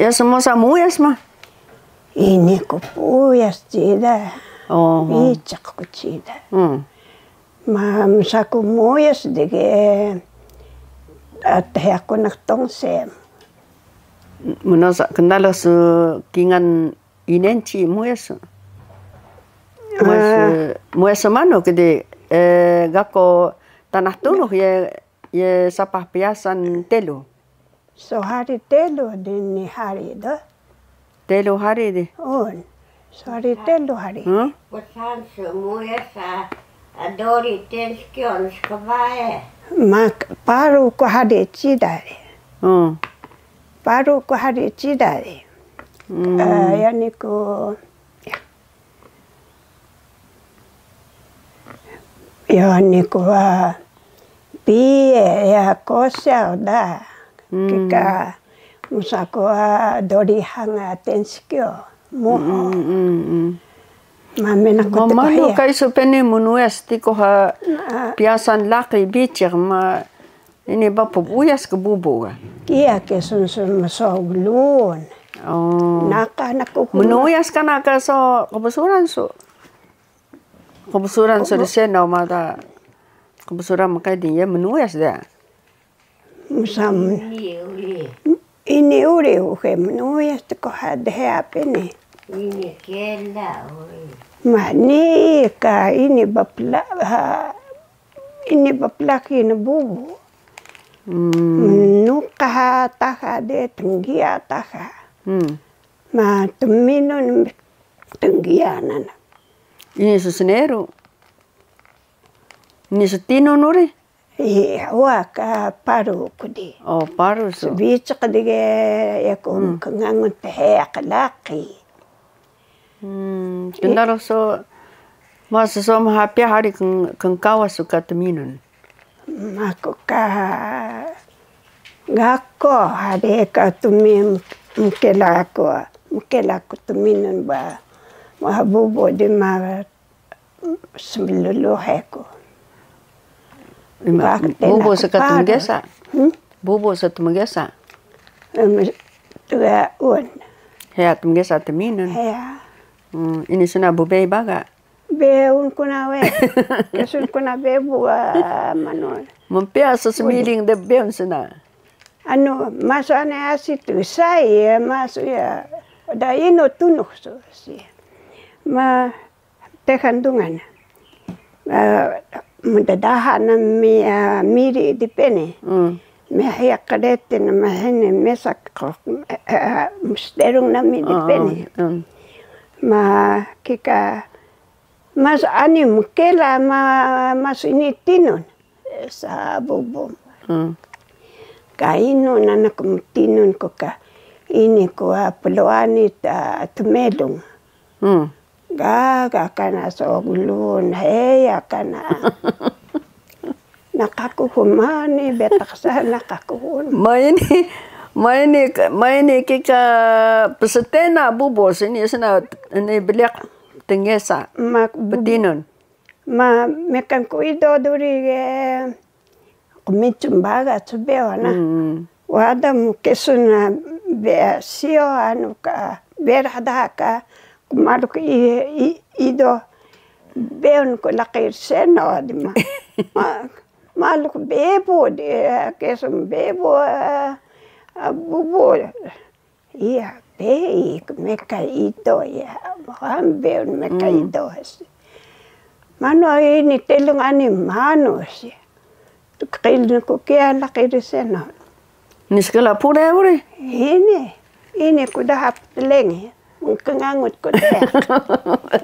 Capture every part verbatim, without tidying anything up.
Iya smosa muyas ma? Ini ku puyas cida. Oh. Icak ku cida. Hmm. Ma msa ku muyas dege, ah, tehe aku nak tongsem. Mnosa kendala su kingan inenci muyas. Muyas, ah, muyas manu kedi, eh, gako Tanah Tunux ye, ye sapah pyasan telu. So hari telu di ni hari do. Telu hari di. Un. So hari telu hari. Hmm? Pesan semua sa adori tenskion skbae. Mak paru ku hari cida di. Hmm. Paru ku hari cida di. Hmm. Eh, yani ku, ya. Yo ni ku, ah, piya ya kosa da. Hmm. Kika musa ku, ah, dori hanga tenskio. Muho. Hmm, hmm, hmm. Ma mena ku. Manu kai su peni mnuyas tiko ha, ah, pyasan laqi bicir ma. Ini ba pbuyas ka bubu ga? Kiya ke sun sun mso glun. Oh. Naka naku ku. Mnuyas ka naka so qbsuran su. Qbsuran su de seno mada. Qbsuran mkai di ya mnuyas de. Msam. Ini uri uxe mnuyas tko ha de ape ni. Ini kela uri. Mani ka ini bapla ha. Ini baplaki na bubu. Hmm. Mnuka taha de tnggiya taha. Hmm. Ma tminun tnggiya nana. Ini su sneru. Ini su tinun uri. Iya, wa ka paru ku di. Oh, paru su. Sbicaq dige ya ku, hmm, kngangun tehe laqi. Hmm, knaro so, ma so, so mha piya hari kn-, knkawas uka tminun? Maku ka gako hari ka tminun, mkela ku, mkela ku tminun ba. Ma bubu di ma smluluhe ku. Ima, bubu seka tmgesa? Hmm? Bubu sa tmgesa? Em, tuga un. Heya tmgesa tminun. Heya. Hmm, ini suna bubei baga. Beun kuna we. Kesun kuna bebu, ah, manu. Mpiya so smiling de beun suna. Anu, masu ane asi tu sai, ya, masu ya. Da inu tunux su si. Ma tehan dungan. Eh, mddaha nami, eh, miri di peni. Hmm. Mhiya qreten mhini mesak ko, eh, msterung nami di peni. Oh, hmm. Ma kika, mas ani mkela ma, mas ini tinun. Eh, sa bubu. Hmm. Ka inu nanak mtinun ko ka ini ko, ah, ploani ta tmelung. Hmm. Gaga kana so glun, heya kana. Nakakuhun mani, betaq sa nakakuhun. Ma ini, ma ini, ma ini kika pstena bubu sini sna ini bliq tngesa. Mak bubu. Ptinun. Ma mekan ku ido duri ge. Qmicun baga cbeyo na. Hmm. Wada mu kesun na be siyo anu ka berah daha ka kmalu ka i, i, ido beun ku laqi rseno di ma. Ma, malu ka bebu di, kesun bebu, ah, ah, bubu. Iya, pei meka ido ya, mbeun meka ido si. Manu ini telung ani manu si. Tukil ku kia laqi di seno. Ni skela pure uri. Ini, ini ku daha ptelengi. Mkngangut ku de.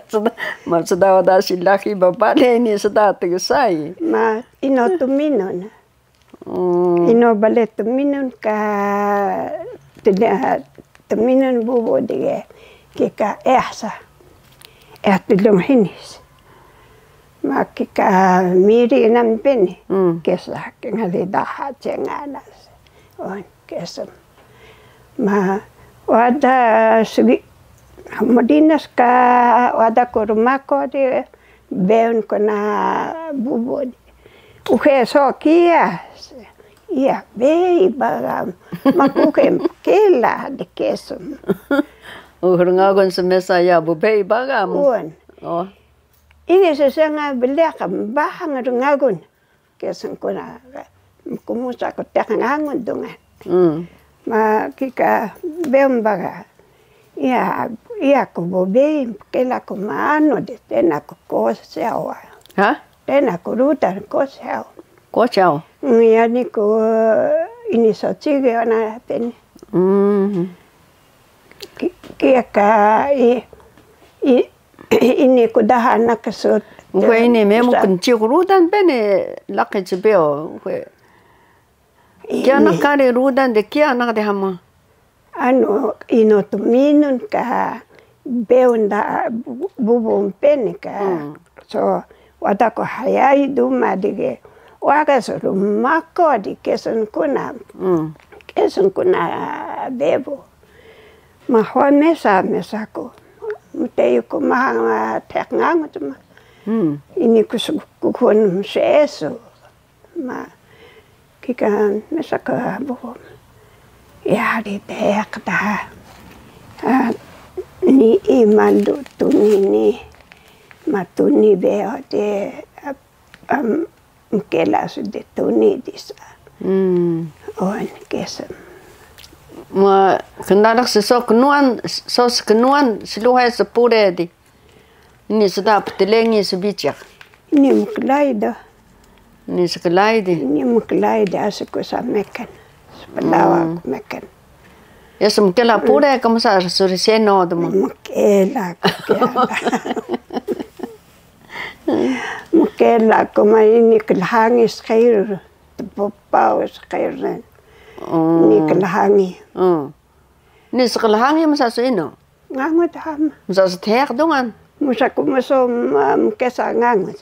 Sudah, ma sudah wada si laqi bapale ini sudah tgsai. Ma ino tminun. Hmm. Ino bale tminun ka, tde-, tminun bubu dige, kika eah sa. Eah tlung hinis. Ma kika miri nami peni. Hmm. Kesa, kingali daha cenganas. On, kesem. Ma wada sgi, mdinas ka wada ku rmako di, beun ku na bubu di. Uxe so kiya. Iya, bey baga. Makuke mkela di kesun. Rngagun smesa ya bu bey baga mu. Uwan. Ini sesanga beliak mbahang rngagun. Kesun kuna, mkmusa ku teq ngangun dungan. Ma kika beun baga. Iya, iya ku bobei, kela ku maanu de, tena ku kosiaw. Ha? Tena ku rudan kosiaw. Kosiaw? Iya ni ku, ini so cige ona peni. Kiya ka, ini ku daha anak kesut. Ko ini memu kenciu rudan peni laqi cebeo. Kiya anak kari rudan de kiya anak de hama. Anu, inu tminun ka beun da bubu peni ka. So wada ku hayai duma dige. Waga so rumako di kesun kuna. Kesun kuna bebu. Mahuwa mesa, mesa ku. Mteyu ku maha teq ngangut ma. Ini ku sgukun seesu. Ma kika mesa ka bubu. Yari teq daha. Ni iman du tuni ni. Ma tuni beo de. Mkela su de tuni disa. Oan kesun. Ma knalax so knuwan, so sknuwan sluhe spure di. Ini sda ptlengi sbiciq. Ini mklai da. Ini sklai di. Ini mklai da, asi ku sa meken. Splawa ku meken. Ya, smkela pure ka mesa suri seno dmu. Mkela ku kiya. Mkela ku ma ini klhangi sqir. Tppaw sqir. Ini klhangi. Ini sklhangi mesa su inu? Ngangut hama. Mesa su teq dungan. Mesa ku mesa mkesa ngangut.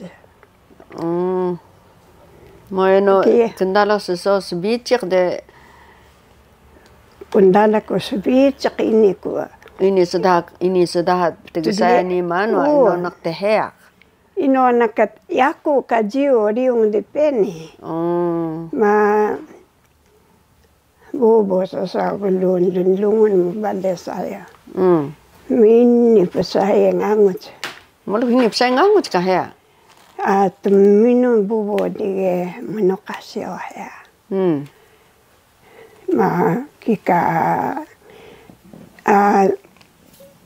Moeno knalax so sbiciq de. Knalax ku sbiciq ini ku. Ini sdaha, ini sdaha tgsaya ni manu, ino naq theaq. Ino naq yaku ka jiu riyung de peni. Ma Bubu sasa glun lun lungun mu bale saya. Mini psaya nganguc. Malu hini psaya nganguc ka heya? Tminu bubu dige mnoka siyo heya. Ma kika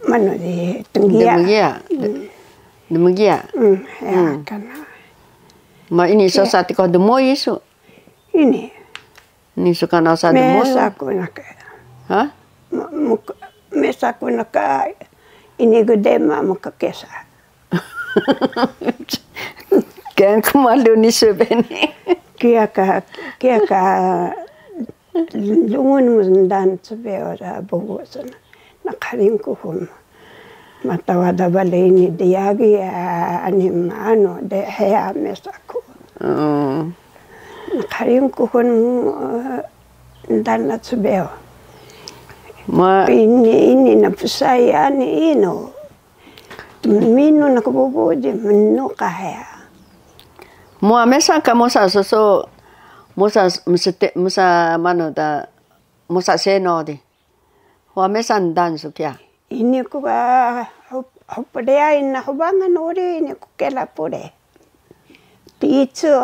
manu di tnggiya. Dmgiya. Dmgiya. Heya kana. Ma ini sasa tikuh dmoy isu. Ini. Ni suka nasa demo. Mesa ku naka. Ha? Mesa ku naka ini gede ma maka kesa. Ken ku malu ni sebeni. Kiya ka, kiya ka lungun mu ndan sebe ora bubu sana. Naqaring kuxul. Mata wada bale ini diyagi ani maanu de heya mesa ku. Naqaring kuxul mu ndan na cbeyo. Ma ini, ini na psai ani inu. Minu na kbubu di mnu ka heya. Mua mesa ka mosa soso, mosa manu ta, mosa seno di. Huwa mesa ndan su kiya. Ini ku ba hupdeyay na hubangan uri ini ku kela pure. Tiicu.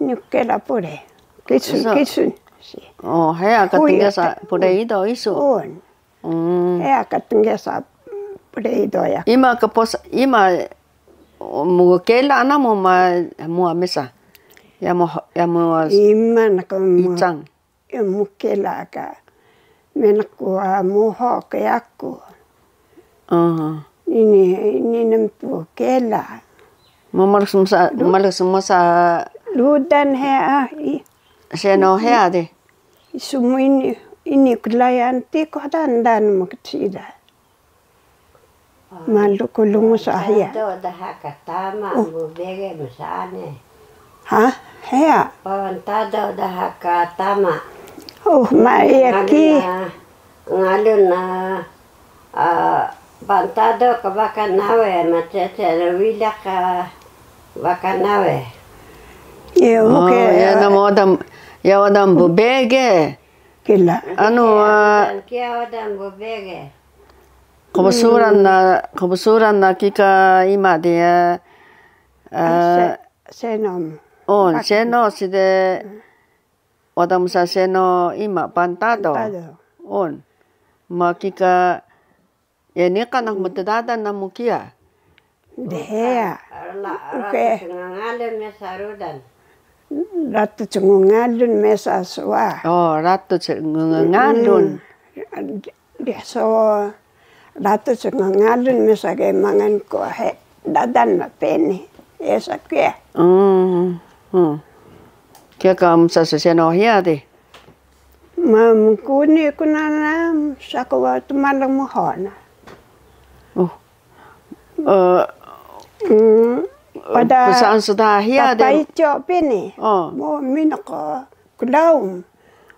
Ini ku kela pure. Kisun, kisun. O, heya ka tngesa pure ido isu. Heya ka tngesa pure ido ya. Ima ka pos, ima mu kela ana mu ma, mua mesa. Ya mu, ya mu. Ima na ka mu. Icang. Mkela ka. Mnaq ku muhu ka yaku. Ini, ini nmpu kela. Mmalu smsa, mmalu smsa. Rudan heya. Seno heya de. Sumu ini, ini klayan tikuh dandan mkcida. Malu ku lungus ahiya. Tado daha ka tama mu bege msane. Ha? Heya. Pawan tado daha ka tama. Ma iya ki. Ngalun na, Pawan tado ka baka nawe, ma cece na wilak ka baka nawe. Iya, oke. Ya, nama wadam, ya, wadam bebege. Kila. Anu, ah, kiya wadam bebege. Kebesuran na, kebesuran na kika ima dia, ah, se-, senom. Oh, seno side. Wada mesa seno ima pantado. Pantado. Un. Ma kika, ya, niqan namu mtdadan namu kiya. Dheya. Uke. Ratus ngalun mesa rudan. Ratus ngalun mesa swa. Oh, ratus ngalun. Biasa ratus ngalun mesa ke mangan ko he dadan ma peni. Esa kiya. Hmm. Hmm. Kiya ka mesa seno hiya di. Ma mkuni ku nana, saku wa tmalang mhona. Oh. Eh, hmm, pada pesan sudah hiya di. Papai co peni. Oh. Mo minako klaum.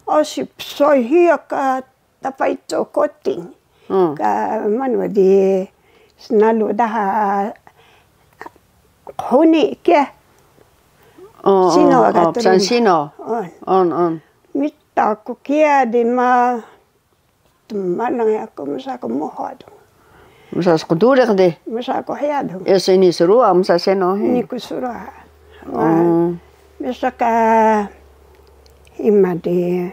O si psoi hiya ka Tapay to koting. Hmm. Ka manu di snalu daha huni kiya. Oh, sino oh, ga oh, pesan sino. On. On, on. Mita ku kiya di ma tmalang yaku mesa ku moho do. Mesa ku durek di. Mesa ku hiya do. Eso ini srwa mesa seno hi. Ini ku srwa. Oh. Mesa ka ima di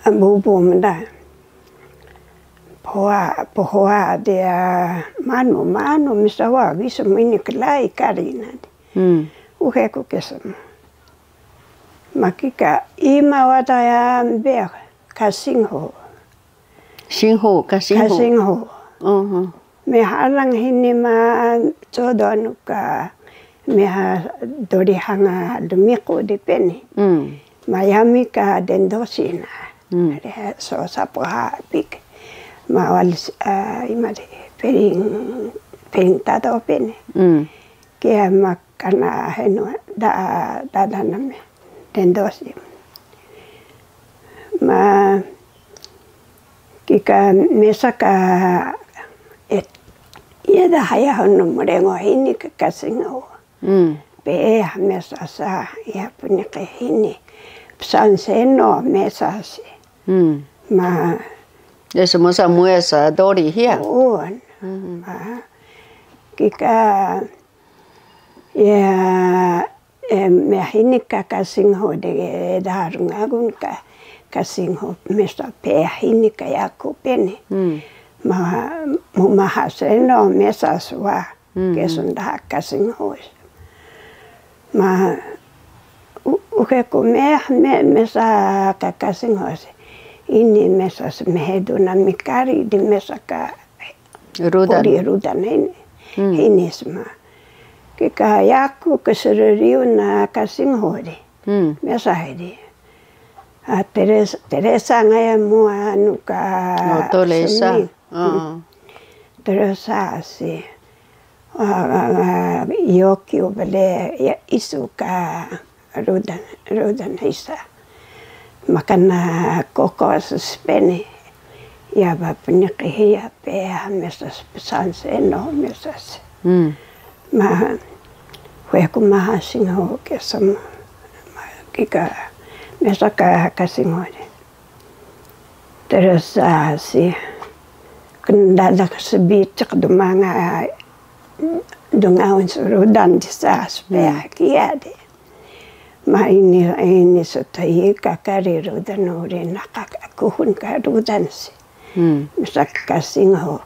Bubu mda. Phuwa, phuwa dia manu, manu mesa wa, gisu mini klai kari na di. Hmm. Uxe ku kesun. Ma kika ima wada ya mbe ka singho. Singho, ka singho. Ka singho. Mhm. Meyah alang hini ma codo anu ka, meyah dori hanga dmiqu di peni. Mm. Ma yami ka dendosi na. Mm. Re so sapah pik. Ma wal, ah, ima di pering, pering tado peni. Mm. Kiya ma kana henu da, dada nami dendosi. Ma kika mesa ka, eh, iya da haya hunu mrengo hini ka kasingo. Hmm. Pe mesa sa iya pniki hini. Pesan seno mesa si. Hmm. Ma. Ya semua sa muya sa dori hiya. Un. Hmm. Ma kika Ya, eh, meyah hini ka kasingho de darung agun ka kasingho mesa peyah hini ka yaku peni. Hmm. Ma, mu maha seno mesa swa, hmm, kesun daha kasingho. Ma, u-, uxe ku meyah me-, mesa ka kasingho si. Ini mesa si mehedu nami kari di mesa ka Rudan. Puri rudan hini. Hmm. Hini sma. Kika yaku ksrriun na kasingho di. Hmm. Mesa hini. Ah, Teresa, Teresa ngaya mu anu ka. Oh, Teresa. Seni. Hmm. Teresa si. Ah, ah, ah, yoki ubele ya isu ka. Rudan, rudan hisa. Makana koko speni. Ya ba pniki hiya pe mesa pesan seno mesa. Hmm. Ma, we ku maha singo ke sama. Ma, kika mesa ka, ka singo ni. Terus, ah, si kendalak sbitik dmanga dungaun srudan disa spea kiya di. Ma ini, ini stai ka kari rudan uri naka kuhun ka rudan si. Hmm. Mesa ka singho.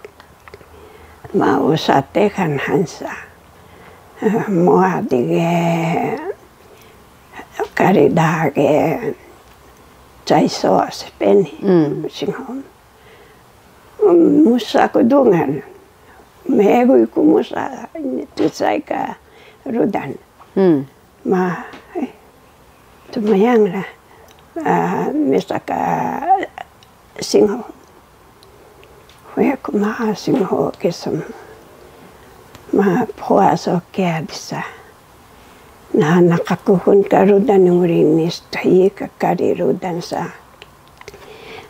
Ma usa tekan hansa. Eh, mua dige kari dage caiso speni. Hmm. Singho. Musa ku dungan. Megu ku musa ini tusai ka rudan. Hmm. Ma, eh, tmayang la. Ah, mesa ka singho. We ku ma singho kesem. Ma phuwa so kiya disa. Na, naka kuhun ka rudan uri ni stai ka kari rudan sa.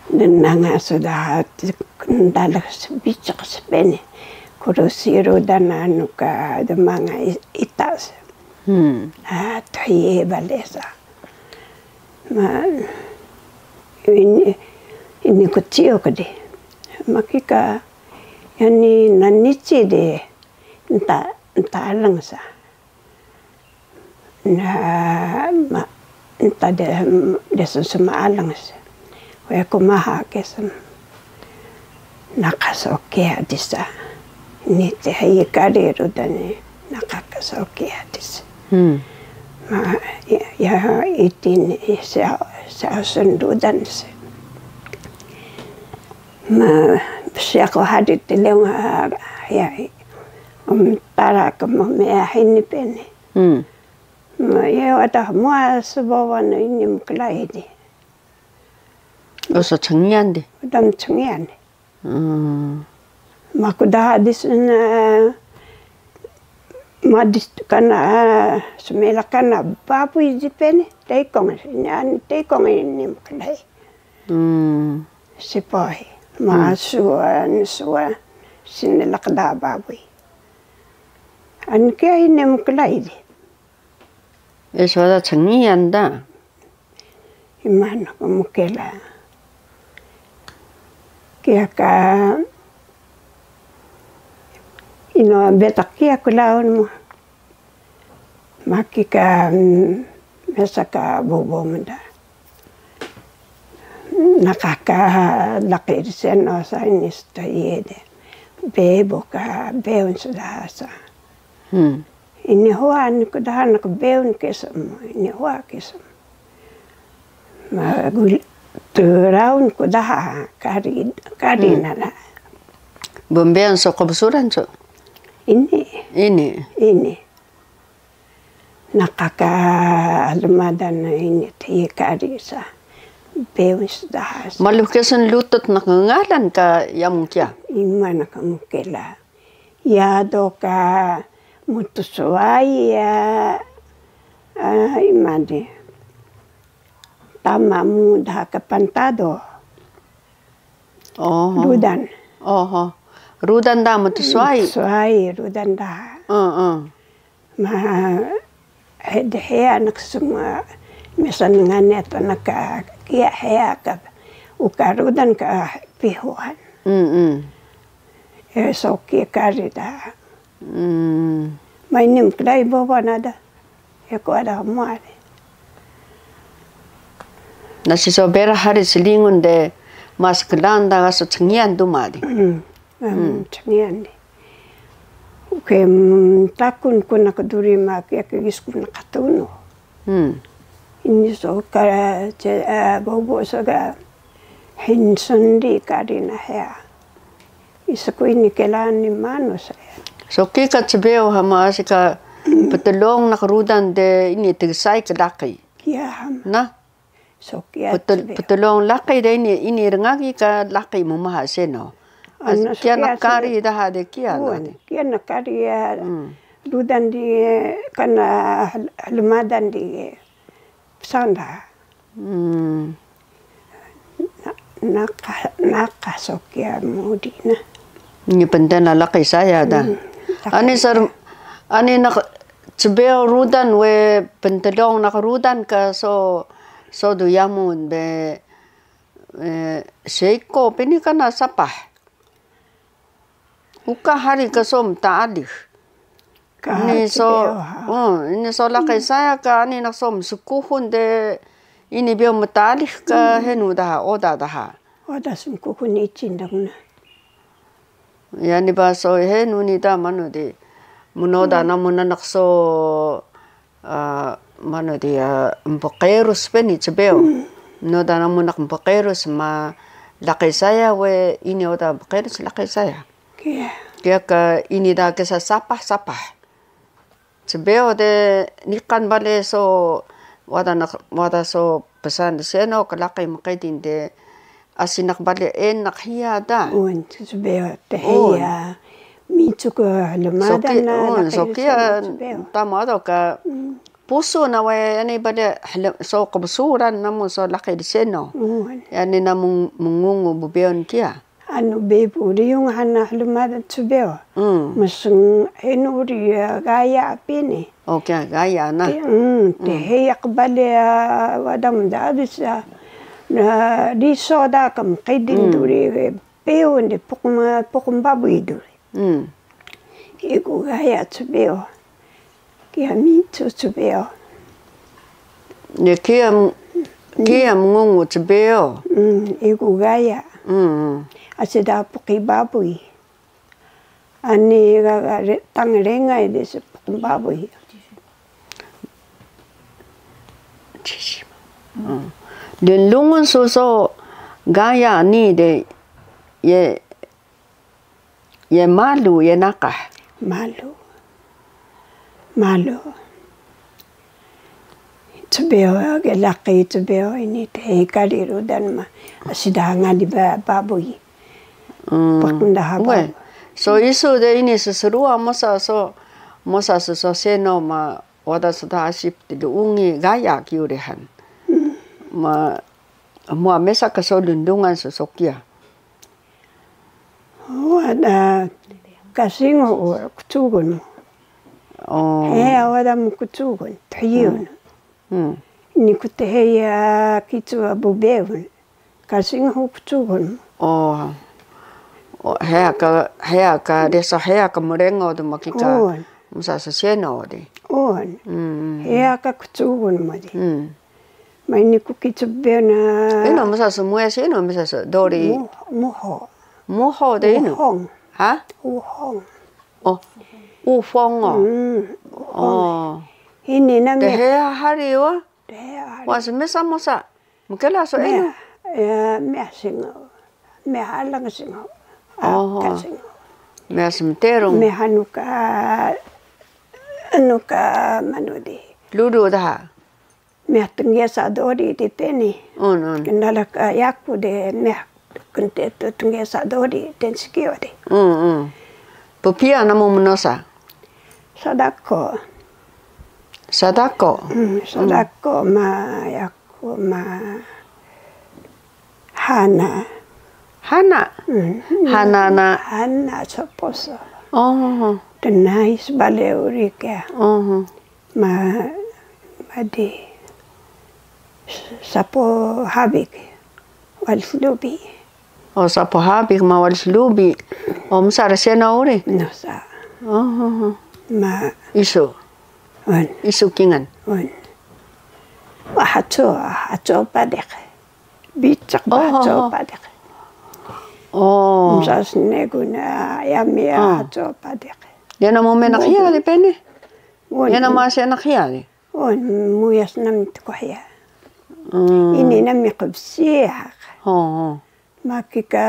Dnanga sudah ndalak sbiceq speni. Urusi rudan anu ka dmanga i-, ita. Hmm. Ah, tuhiye bale sa. Ma, ini, ini kuciyo kedi. Maki ka, yani nanici de, nta, nta alang sa. Na, ma, nta de, de smalang si. We ku maha kesun. Naka so kiya disa. Ni te hiyi kari rudan ni. Naka ka so kiya disa. Hmm. Ma, ya, ya, iti ni, sa, sa sun rudan si. Ma, siya ko hari te lew, ah, ya, um, tara ko mo me ahin ni peni. Hmm. Ma, ye wada mua sboba na ini mklai di. Oso cengian di. Wada cengian di. Hmm. Ma ku daha di sna, ma di kana, smela kana babuy di peni, teikong, ini an teikong ini mklai. Hmm. Sipahi. Ma suwa, suwa, sinelak da babuy. An kiya ini mklai di. Eh, so da cengian da. Ima naq mkela. Kiya ka ino betaq kiya klaun mu. Maki ka, mm, mesa ka bobo mda. Naka ka laqi rseno sa ini sto iye de. Bebo ka beun sdasa. Hmm. Ini huwa ni ku daha naq beun kesun, ini huwa kesun. Ma gul-, traun ku daha kari, kari na la. Bembeun so qbsuran so? Ini. Ini. Ini. Naka ka lmadan ini ti kari sa. Beun sdasa. Malu kesun lutut naq ngalan ka yamu kiya? Ima naq mkela. Yado ka mtswai ya, ah, ima di. Tama mu daha ka pantado. Oh. Rudan. Oh. Rudan da mtswai. Mtswai, rudan da. Mm, mm. Ma, he-, de heya naq sma, mesan ngane to naq ka, kiya heya ka, uka rudan ka pihuan. Mm, mm. E, so kiya kari da. Mm. Ma ini mklai bobo na da. Yaku ada mua de. Nasi so bera hari slingun de, mas klan da so cengian tu ma di. Mm. Am, cengian di. Uke, mm, takun ku naq duri ma kiya kigis ku naq tunu. Hmm. Ini so ka, ce-, ah, bobo so ka hin sendi kari na heya. Isa ku ini kelan ni manu saya. So kiya ka cbeyo ha ma asi ka ptlong naq rudan de ini tgsai ka laqi. Kiya ha ma. Na? So kiya ptel-, cbeyo. Ptlong laqi de ini, ini rngagi ka laqi mu maha seno. Ano, so kiya kiya naq kari daha de kiya na de. Kiya naq kari ya. Hmm. Rudan di kana hel-, hlmadan di psanda. Hmm. Na-, naka, naka so kiya mudi na. Ini pntena laqi saya da. Hmm, laqi saya. Ani sar, ani naq cbeyo rudan we pntlong naq rudan ka so, so do yamu be, eh, seiko peni kana sapah. Uka hari ka so mtaalix. Ini so, ini so laqi saya ka ani naq so mskuxun de ini biyo mtaalix ka henu daha, oda daha. Oda smkuxun icin da mna. Yani ba so henu ni da manu di. Mnoda namu nanaq so ah, manu di, ah, mpqerus peni cbeyo. Hmm. Mnoda namu naq mpqerus ma laqi saya we ini oda mpqerus laqi saya. Kiya. Kiya ka ini da kesa sapah, sapah. Cbeyo de niqan bale so wada naq, wada so psaan seno ka laqi mqedin de asi naq bale enaq hiya da. Un, cbeyo te hiya. Micu ka lmadan na, so kiya, tama do ka pusu na we, yani bale so qbsuran namu so laqi dseno. Yani namu mngungu bbeyon kiya. Anu bebu riyung hana hlumadan cbeyo. Mm. Msng henu ri, eh, gaya pini. Oke, gaya na. Te, mm, te heya qbale, eh, wada mdabis, eh, na riso da kam qedin duri, eh, peun de pukun, pukun babuy duri. Mm. Iku gaya cbeyo. Kiya micu cbeyo. Ne kiya, kiya mngungu cbeyo. Mm, iku gaya. Mm, mm. Asi da puki babuy. Ani gaga re-, tang rengay de si puki babuy. Mm. Lnlungun su so gaya ni de ye Ye malu, ye naqah. Malu. Malu. Cbeyo, ge laqi cbeyo ini te kari rudan ma. Asi da ngadi ba-, babuy. Mm. Pakndaha babuy. So isu de ini ssruwa mosa so, mosa so, so seno ma wada so da asi ptluungi gaya ki uri han. Mm. Ma, mua mesa ka so lnlungun so so kiya. Wada kasingo u kcugun mu. Oh. Heya wada mu kcugun, thiyun. Hmm. Ni ku te heya kicu abu beun. Kasingo u kcugun mu. Oh. Oh, heya ka, heya ka, desa heya ka mrengo de maki ka. Oh. Musa seseno de. Oh. Hmm. Heya ka kcugun mu de. Hmm. Ma ini ku kicu beyo na. Inu mesa smuyas, inu mesa sdori? Mu-, muho. Muho de inu? Uhong. Ha? Uhong. Oh, uhong o. Mm, uhong. Oh. Ini nami. Tehe hari wa? Tehe hari. Wa smesa mosa. Mkela so inu? Meh, eh, meh singo. Meh alang singo. Oh. Aka singo. Meh smterung. Meh anu ka, anu ka manu di. Lulu daha. Meh tnggesa dori di teni. Un, un. Knala ka yaku de meh kntetu tnggesa dori ten skiyo de. Un, un. Ppiya namu mnosa? Sadako. Sadako? Mm, sadako ma yaku ma Hana. Hana? Mm. Hana na. Hana saposo. Oh. Tnais bale uri ka. Oh. Ma, ma di sapo habik. Wal slubi. Oh, sapo habik ma wal slubi. Oh, msa resena uri? Nosa. Oh. Ma. Isu. Un. Isu kingan. Un. Wa haco, haco padik. Bicak ba haco padik. Oh. Msa snegun yami haco padik. Yana mu menaq hiya di peni? Yana mu asi naq hiya di? Un, muyas nami tkuh hiya. Mm. Ini nami qbsiyaq. Oh, oh. Maki ka,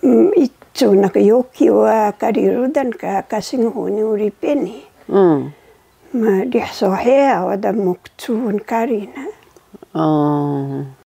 mm, icu naq yoki wa kari rudan ka, ka singuhuni uri peni. Mm. Ma dih so heya wada mukcun kari na. Oh.